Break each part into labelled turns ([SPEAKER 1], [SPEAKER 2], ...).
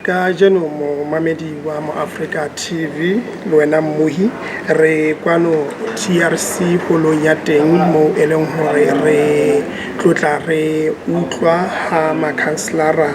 [SPEAKER 1] Kajeno momamedi wa MoAfrika TV le wena mmohi re kwano TRC holong ya teng moo e leng hore re tlotla re utlwa ha makhanselara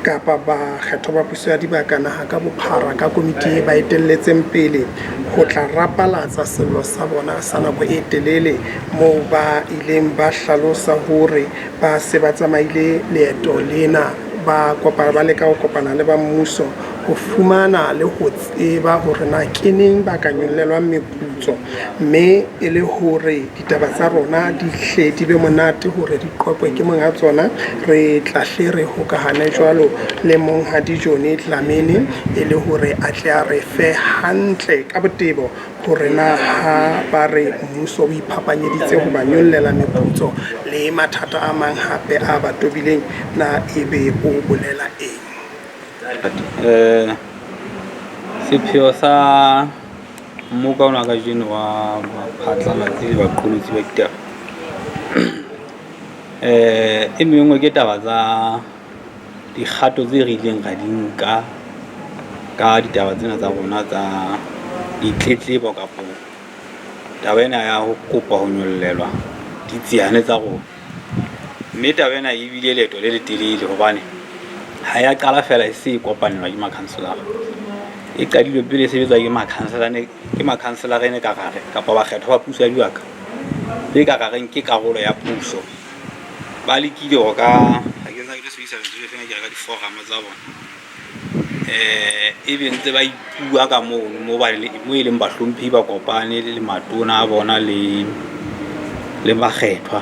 [SPEAKER 1] kapa bakgethwa ba puso ya dibaka naha ka bophara ka komiti e ba etelletseng pele ho tla rapalatsa sello sa bona sa nako e telele moo ba ileng ba hlalosa hore ba se ba tsamaile leeto lena ba kopana ba leka ho kopana le ba mmuso ho fumana le ho tseba hore na ke neng ba ka nyollelwang meputso mme e le hore ditaba tsa rona di hle di be monate hore di qoqwe ke monga tsona re tla hle re hokahane jwalo le monghadi Johnny Dlamini e le hore a tle a re fe hantle ka botebo hore na ha ba re mmuso o iphapanyeditse ho ba nyollela meputso le mathata a mang hape a ba tobileng na ebe o bolela eng.
[SPEAKER 2] Sepheo sa mmoka ona kajeno wa baphatlalatsi le baqolotsi ba ditaba e mengwe ke taba tsa dikgato tse re ileng ra di nka ka ditaba tsena tsa rona tsa ditletlebo kapo taba ena ya ho kopa ho nyollelwa ditsiane tsa rona. Mme taba ena e bile leeto le letelele hobane ha ya qala fela e se e kopanelwa ke makhanselara. E qadilwe pele e sebetswa ke makhanselane ke makhanselara ene ka gare kapa bakgethwa ba puso ya dibaka tse ka gareng ke karolo ya puso. Ba lekile hore ka ha ke tsebe ke tlo sebedisa lentswe le feng ke re ka di-forum tsa bona. Ebe ntse ba ipua ka mono mo ba mo e leng bahlomphehi ba kopane le matona a bona le le bakgethwa.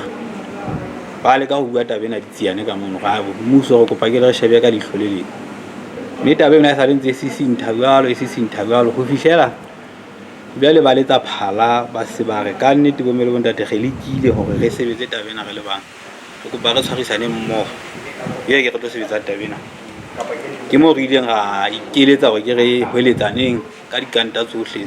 [SPEAKER 2] Ba leka ho bua taba ena ditsiane ka mono hore mmuso re kopa ke re shebe ka leihlo le leng. Mme taba ena e sale ntse e sisintha jwalo e sisintha jwalo ho fihlela jwale ba letsa phala ba se ba re kannete bomme le bontate re lekile hore re sebetse taba ena re le bang. Re kopa re tshwarisane mmoho jwale ke re tlo sebetsa taba ena. Ke moo re ileng ra ikeletsa hore ke re hweletsaneng ka dikanta tsohle.